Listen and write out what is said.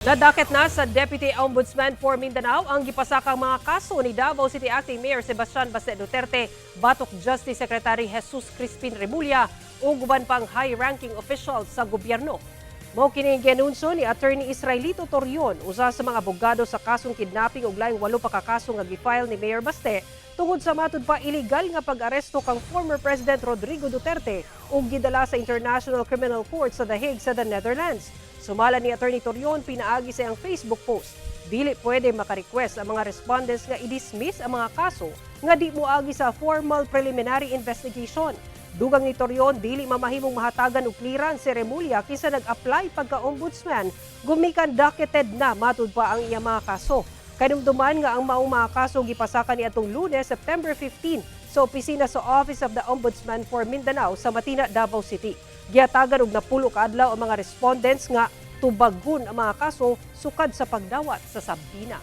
Nadakit na sa Deputy Ombudsman for Mindanao ang gipasakang mga kaso ni Davao City Acting Mayor Sebastian Baste Duterte, batok Justice Secretary Jesus Crispin Remulla ug uban pang high-ranking officials sa gobyerno. Mao kini gianunsyo ni Attorney Israelito Torreon, usa sa mga abogado sa kasong kidnapping ug laing walo pa ka kaso nga gi-file ni Mayor Baste tungod sa matud pa illegal nga pag-aresto kang former President Rodrigo Duterte ug gidala sa International Criminal Court sa The Hague sa the Netherlands. Sumala ni Attorney Torreon pinaagi sa iyang Facebook post, dili pwede makarequest ang mga respondents nga i-dismiss ang mga kaso nga di moagi sa formal preliminary investigation. Dugang ni Torreon, dili mamahimong mahatagan og clearance si Remulla kinsa nag-apply pagka-ombudsman gumikan docketed na matud pa ang iyang mga kaso. Kahinumduman nga ang maong mga kaso gipasaka niadtong Lunes, September 15, sa opisina sa Office of the Ombudsman for Mindanao sa Matina, Davao City. Gihatagan og 10 ka adlaw ang mga respondents nga tubagon ang mga kaso sukad sa pagdawat sa subpoena.